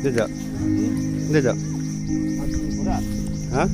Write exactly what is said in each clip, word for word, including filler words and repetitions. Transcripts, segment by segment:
Deja. Deja. Ha?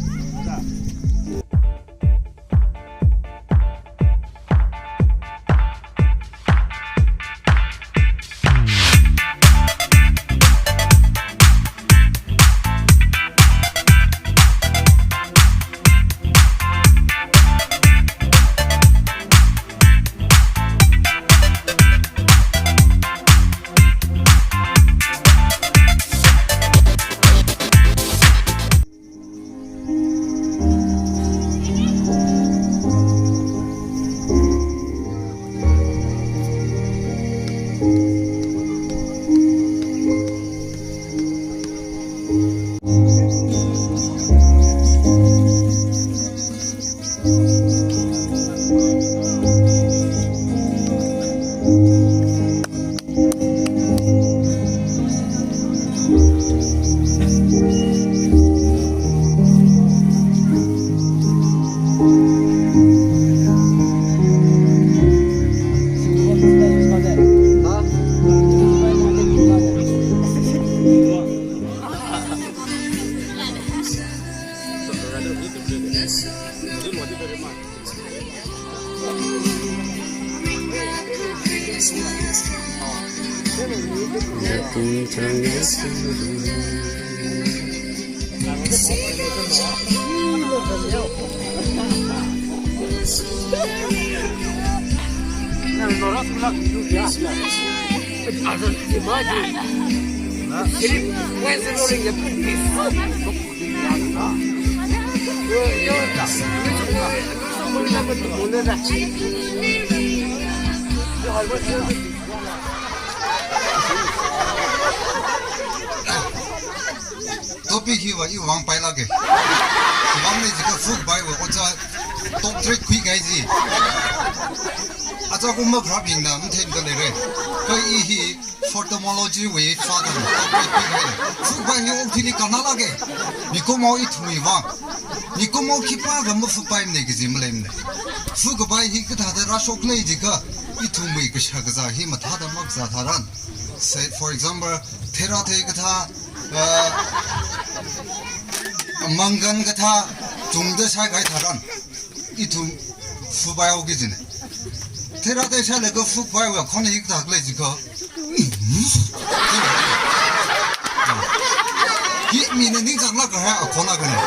Topic hiva iwui vang pailāka. Iwui vang leiji kha Phukabai va ojā top three khuikahai chi. Aja kumma kharap yangna matheida leira. Kha i hi Phukabai wui father, Phukabai hi okathuili kannalāka. Mikumo ithumwui vang. Mikumo khipākha maphupaimana kaji maleimana. Phukabai hi kathāda rāshok lei jiakha, ithumwui kashak kazā hi mathāda makazā tharan. Say, for example, theira thei kathā, uh, mangkan kathā, chungda shaikahai tharan. Ithum phupai haoki kajina. Theira thei shailaga Phukabai wui akhon hi kathā khalei jiakha. Hi mina ningchānglāk kahai akhon akhana.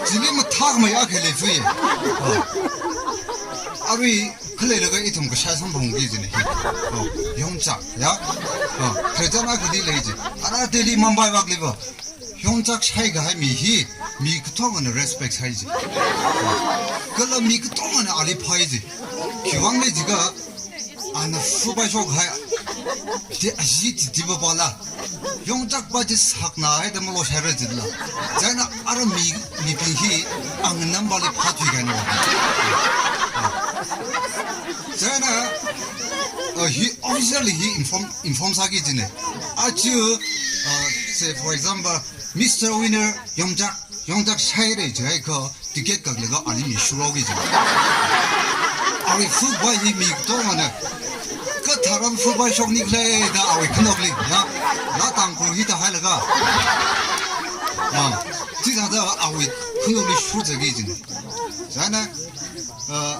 Chili mathākhamei akha leiphalui. Arui khaleilaga ithum kashai samphangki kajina hi. Yongchak, ya. Khare chān akhali lei ji. Ara Delhi Mumbai vākli va. Yongchak shaikahai mi hi, mi katongana respect sāi ji. Kala mi katongana ali phāi ji. Khiwuivang leiji kha, ana phupai shokhai. Te aji ti ti ba pala. Yongchak pa ji sakna haida malo shaira jila. Chieina ara mi, mibing hi, ang number li phathui kahaina. Chieina, uh, hi officially hi inform, inform sāki kajina. Aja, uh, say for example, Mister Winner Yongchak, Yongchak shaira jiakha ticket kaklaga ali mi shurao ki kajina. Arui Phukabai hi mi katongana. Katharan phupai shokni khalei da awui khanokli, ya. La Tangkhul hi da hailaga. Ah, chithāda awui khanokli shurzaiki kajina. Chieina, uh,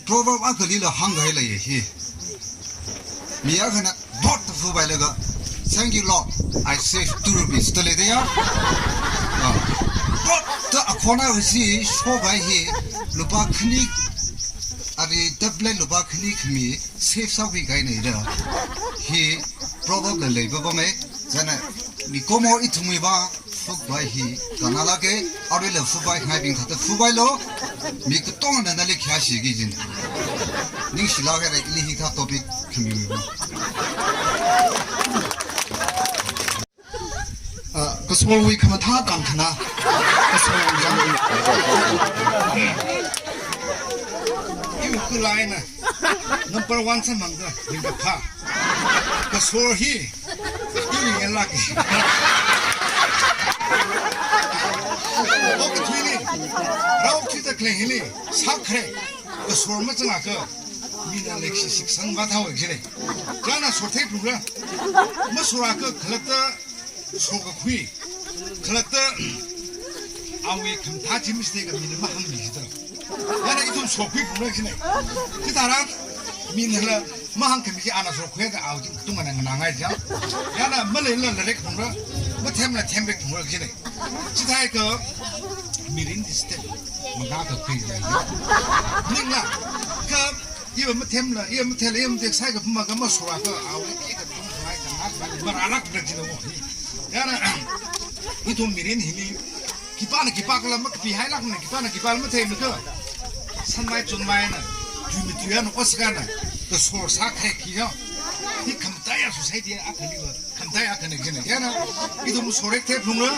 Proverb akhalila hāngkahai leiya hi. Mi akhana bot phupailaga, "Thank you, Lord, I saved two rupees." Tale de ya? Ah. Bot da akhon akha shi shokhai hi, lupā khani, ari tablet lupā khani khami save sākhui kahaina da. Hi proverb la leipa pamei, chieina mikumo ithumwui vang Phukabai hi kannalāka, aruila phupai khangaibing thāda phupailo, mi katongana nali khayāshiki kajina. Ningshilāk haira ili hikathā topic khamiwui vang. Ah, kasorwui khamathā kangkhana. Kasorwui yang. Iwui khalaina. Number one samphangda, ringkaphā. Kasor hi, iwui ngalāki. Okathuili, rao khita khalei hili, sākhare, kasor mazangakha, Mina leikashi shitkasang vāthaowa jina. China sothei phungra. Masorakha khalatta sokakhui. Khalatta awui khamathā chi mistake mina mahāngmi jida. China ithum sokhui phungra jina. Chitharan minala mahāngkhami chi ana sokhuida awui chi tungana nganāngai ja. China maleila lairik phungra. Mathemla themrik phungra jina. Chithākha mirin di step mangā kakhui ya. Ningla, kha iva mathemla, iva mathela, iva mathela sākha phuma kha masorakha awui ika tung khai kha ngak khai marālāk na jina wo. China, ithum mirin hili, khipāna khipākhala makapihailākna, khipāna khipāla matheimana kha. Sanmai chonmaina, tui matuiya na oskana, kasor sākahai khi ya. Hi khamataiya society akhaliva. Khamataiya akhana jina. China, ithum sorek thei phungra,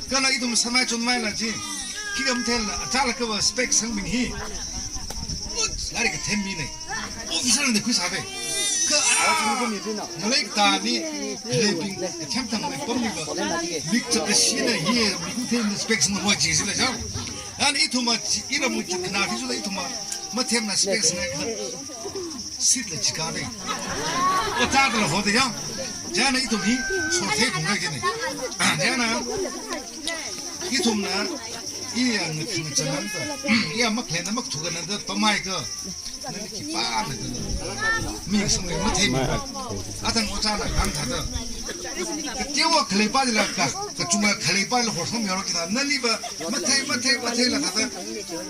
kala ithum sanmai chonmaila chi. Khikha mathela, achālakhava spec sangmi hi. Lairik kathemmi na. Officer na khuisāve. Kha, ah, ngalei kathāni, leibing, kathem thangmei pamliva. Mik chak kashina hi, mik themna spec sangmo chi sila ja. China ithumva, iramwui chithāna hi sula ithumva, mathemna spec sangkha. Seat la chikāve. Ojāla hoda ya. China ithum hi sothei phungra jina. China ithumna iya ngakhang chananda, iya makhaleina makathukananda pamhaikha. Nali khipāna khala. Mi sangmei matheimi. Athang ojāna hāngthāda. Kateowa khalei pāla ka, kachunga khalei pāla horsangmi yaro kita. Naliva mathei, mathei, matheila thāda.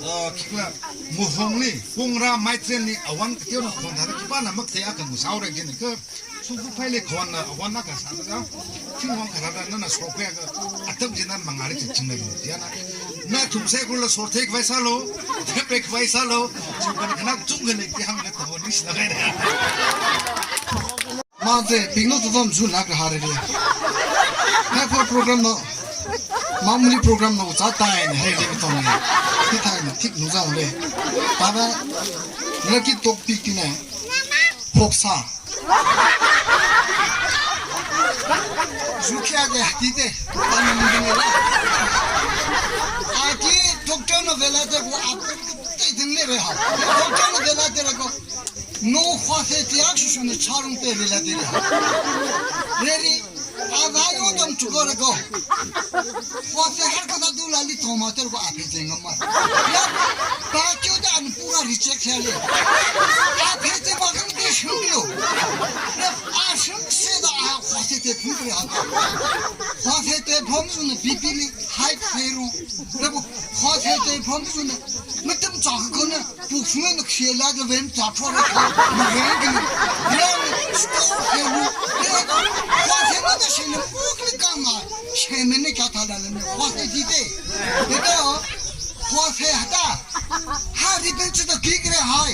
Ah, khikhala. Muhongli, kongra maitrenli, awan kateona khon thāda khipāna makathei akha ngasāhaora jina kha. Sungkuphaili khonna, awan akha sāda. Thingwang kharada nana sokhuiakha, atam china mangāli chingna jina. Nathum saikorala sothei khavai sālu, thepek khavai sālu, chungkana khana chungkana ki hāngna tamo nisna kaina. Maze, pingno to tom zu lak hare de. Hai ko program no. Mamuli program no za tai ne hai de tom ne. Ki tai ne tik nu za le. Baba, laki topic ne. Phoksa. Zu kya de ti de. Ani ni ne la. Aki doctor no vela de ko ap te ding ne re ha. Doctor no vela de ko. No, Hwase tiak shushu na charung pe lila dila. Reri, avai odam chukora ko. Hwase har kada dula li tomater ko aphe jengam ma. Ya, ba kyo da an pura reject ya le. Aphe te ba kan ke shung lo. Ya, a shung se da a Hwase te phung ya. Hwase te phung su na B P li high fe ru. Ya ko, Hwase te phung su na. Matam chak ko na. Pukshunga na khela ka vem chapra ka, na vem ki, ya, sto helu, ya, Hwase na da shene pukli kama, shene ne kya thala le ne, Hwase dite. Dite ho, Hwase hata, ha ripen chita kikre hai.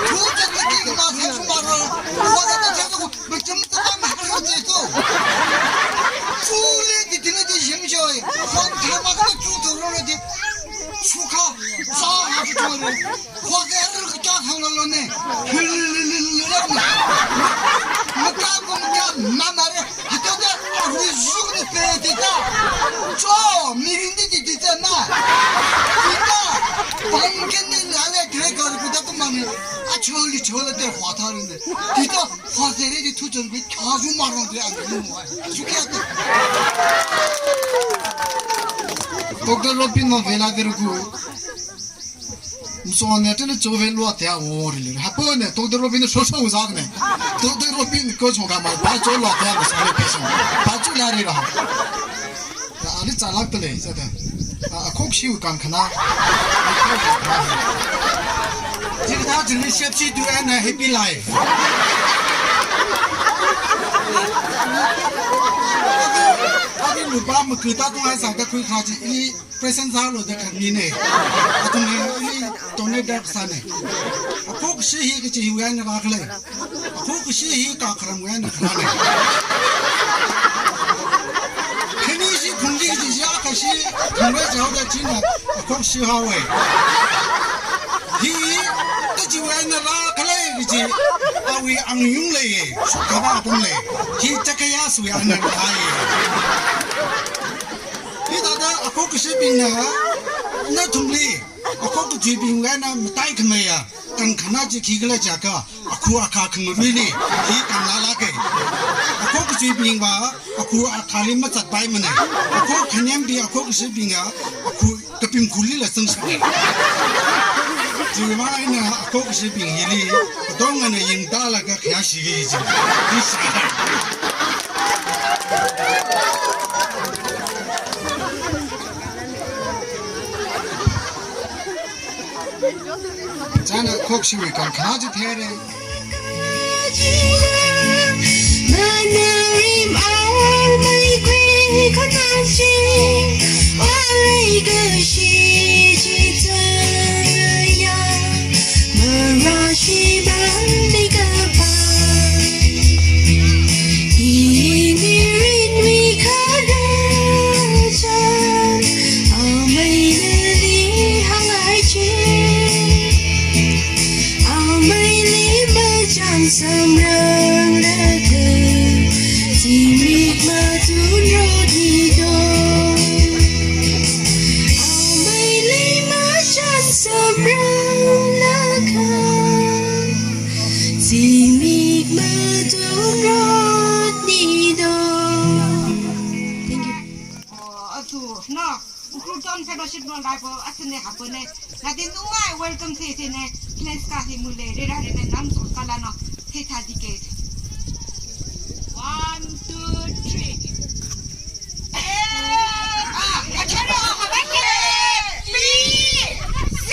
Tu chita kik ma sa sumaro, Hwase na chita ko, macam tu ma ma tu. Tu le di tine di jim joy, Hwase ma ka tu tu ro di, suka, sa ha tu ro. Hwase rr kya thang lalo ne. Mata ko mata mama re. Hito de arui zuk ne pe tita. Cho, mirin di di tita na. Tita. Pangken ne lale kre kar kuta tumani. Acholi chola de hwa tha ne. Tita. Hwase re di thuchon bi khazu maron de anu mo. Sukia to. Doctor Robin no vela de ruku. Mso ne tene chove lua te a wori le. Hapo ne, Doctor Robin ne so so uzak ne. Doctor Robin ko so ka ma, pa cho lua te a sa le pe so. Pa chu la re ra. Ya, ani chalak te le, sa te. A, a khok shiu kan khana. Jing ta jing ni shep shi do and a happy life. Ani lupa ma kuta tung ai sa ta kui kha ji ni. Present sālu da khan ni ne. Athum hi, hi, tone da sāne. Akhok shi hi kachi hi wui eina rākhalei. Akhok shi hi kakharam wui eina kharāne. Khani shi phungli kachi shi akha shi phungli jao da china. Akhok shi haowe. Hi, kachi wui eina rākhalei kachi. Awui angyung leiye. Sukha ba apam lei. Hi chakaya suya na rāye. Hithāda akhok kashibingna, nathumli, Akho kachuibingwui eina mataikhameiya kankhana chi khikhala jiakha, akhu akha khangaruili hi kanlālāka. Akho kachuibingva akhu akhali mazatpaimana. Akho khanyambi, akho kashibinga akhu kapim khulila zangshapna. Chiwui vang eina akho kashibing hili katongana yangtālaga khayāshiki chi. Hi sā. Chāna akho kashiwui kankhana chi theira. Samranglaga, zimik matunrot nido. Ameili machān samranglaga, zimik matunrot nido. Thank you. Oh, asu, no. Ukhrul Town Fellowship no laibo, athane hapone. Nadi nungai welcome theithei ne. Place ka hi mule, rera rena nam so kala no. Theithadike. One, two, three. Eh, ah, achara, habake. B, C,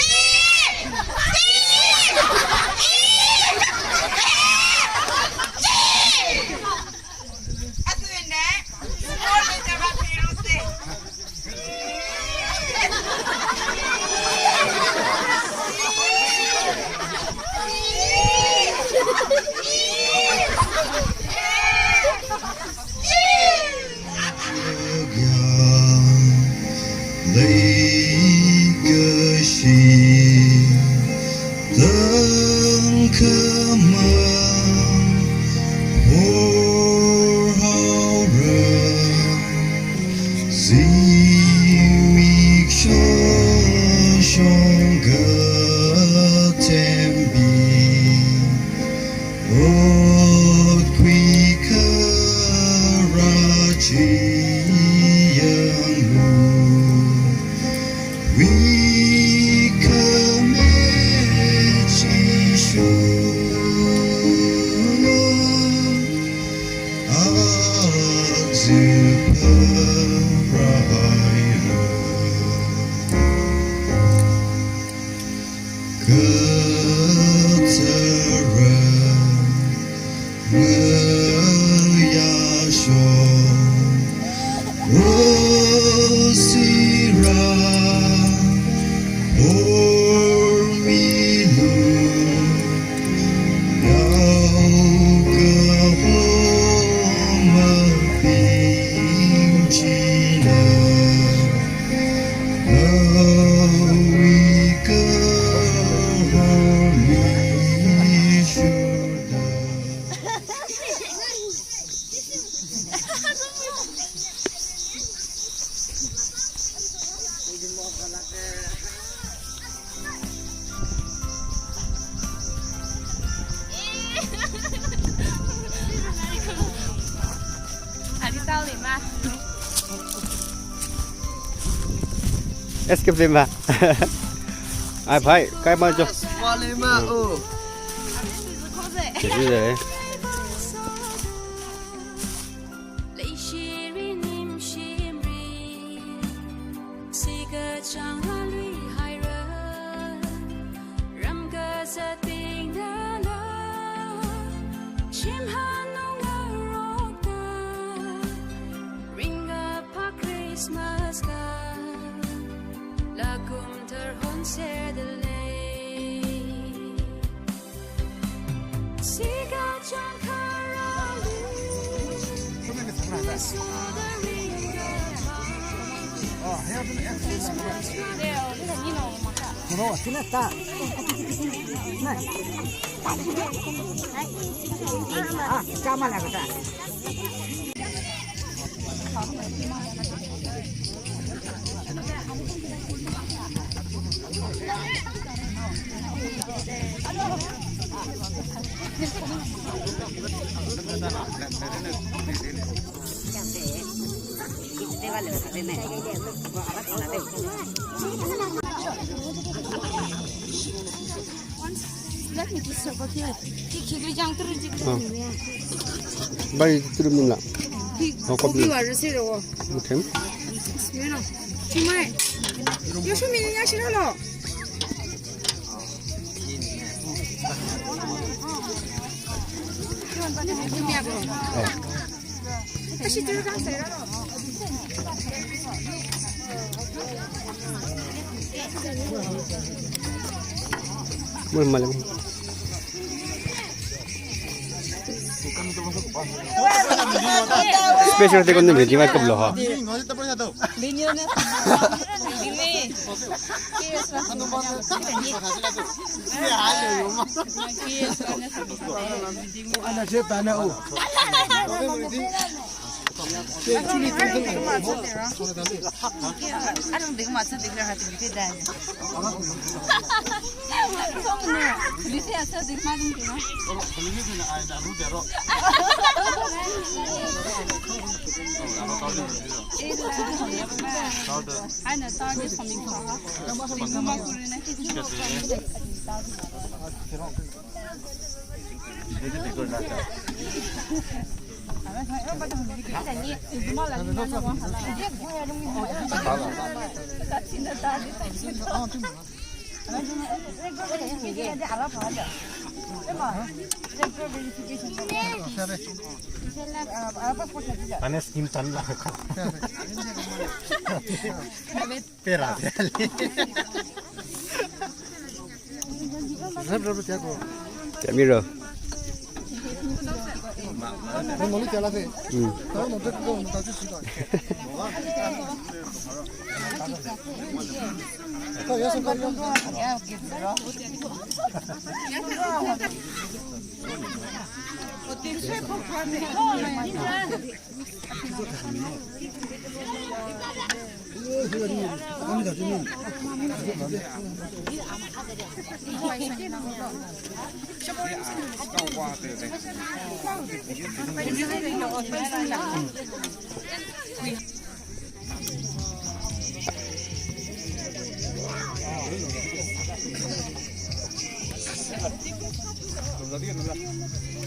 D, E, F, G. Athane, small letter ba peru se. Leikashi tangkhama horhaora, zimik shongshong kathembi, ot khuikharā chiyanglu. Wui khamei chisho, aja pharāhaira. Kathara ngayāshong, rosira hormilu, yao kahoma pingchina. Escape lima. Ai, bhai, kai ma jo. Wale ma, oh. Jiji de. Leishiri nimshimri, sikachang lalui haira, ram kazating dala, shimhanung arokta, ringapha Christmas ka, lakum tharhon sedalei. Let me disturb, okay? Ki, ki, ki, jang turu ji. Ah. Bai turu mila. Ki, oh, kopi. Kopi wa rasi ro. Okay. Mira. Chimai. Yo, show me, ya, shira lo. Oh. Mun malam. Special te kon ni meeting ma kaplo ha. Ana se tana o. Ane scheme tan la. Pera. Temi ro. Hmm.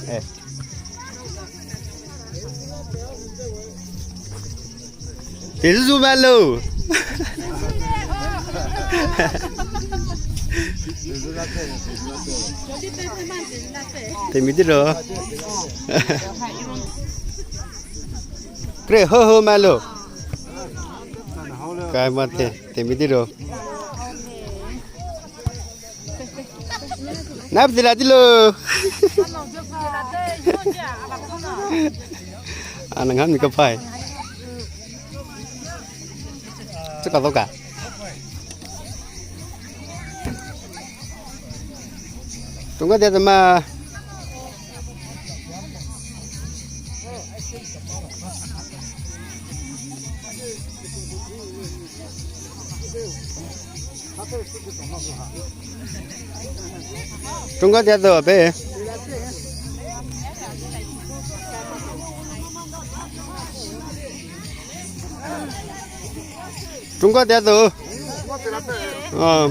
Eh. Tezu malo. Temi tiro. Kre ho ho malo. Kai mate, temi tiro. Nap dila dilo. Ana ngam ni kapai. Chuka toka. Tunga dia tema. Tungka dia to be. Tungka dia to. Ah.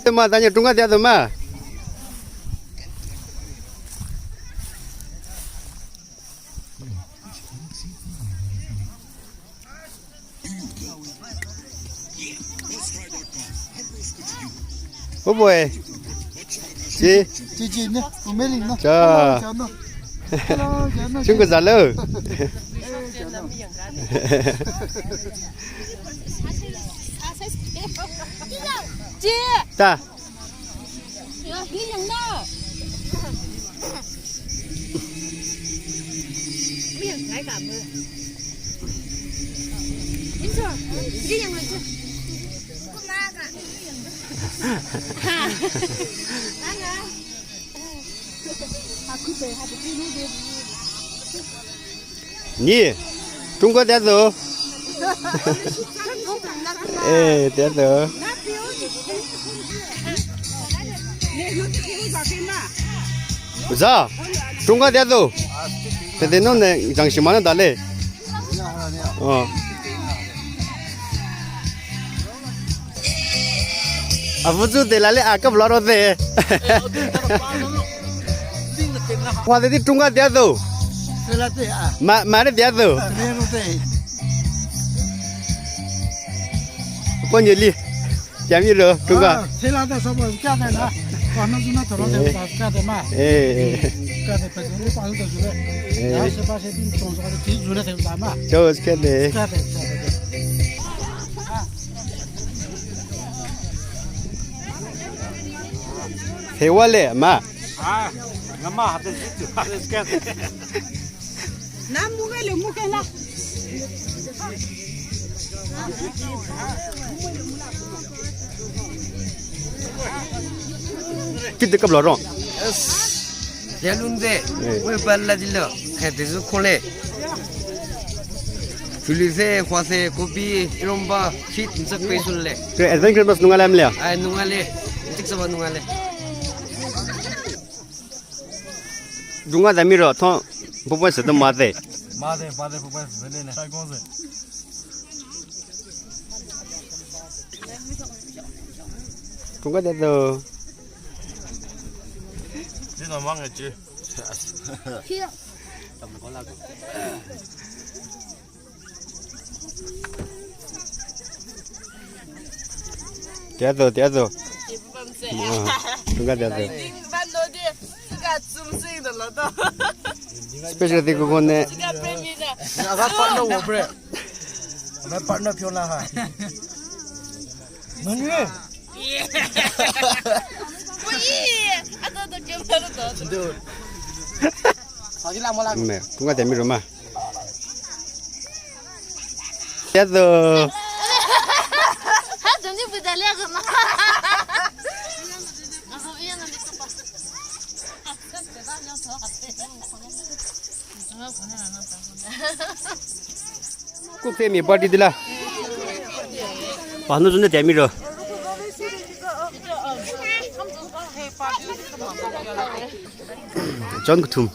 Tema tanya tungka dia to ma. Oh boy. Chi. Chi chi ne, umeli ne. Cha. Hello, Jano. Hello, Jano. Chunga zalo. Eh, Jano. Chi. Ta. Ni, tungka dia to. Eh, teato. Oja, chungkha teato. Tete nonne jang shimānada lei. Oh. Avuchu te lale a kap laro te. Wa te di chungkha teato. Ma, ma ne teato. Ponyeli. Teamilo, chungkha. Ah, thela da sabo, kya da na? Kano juna thoro de, eh, kya da ma? Eh, eh. Kya da pe juna, pa da juna. Eh. Ya, se pa se din chong so de, juna de ma. Cho, kya de? Kya de, kya de. Thewale, ma. Ah, ngama hata jitu, hata kya de. Nam muke le muke la. Kit de kap lo rong. Yes. Yalung de. Eh. Wei bala dilo. Kha de zu khole. Chuli se, khwa se, kopi, iromba, fit, nsak pe sul le. Ke advance Christmas nunga lam le. Ai nunga le. Tik sa ba nunga le. Dunga da miro thon, pupu se to mate. Mate, mate, pupu se ne. Sai kong se. Chungkha teato. Ni na mang e chi. Teato, teato. Ah, chungkha teato. Special thing ko ne. Aga partner wo bre. Aga partner pyo la ha. Nani? Ui, ada ada kya baru tu. Dude. Lagi lama lagi. Me, chungkha teamiro ma. Teato. Ha, janji budale agama. Kuk te mi party dila. Panu juna teamiro. Chon kathum.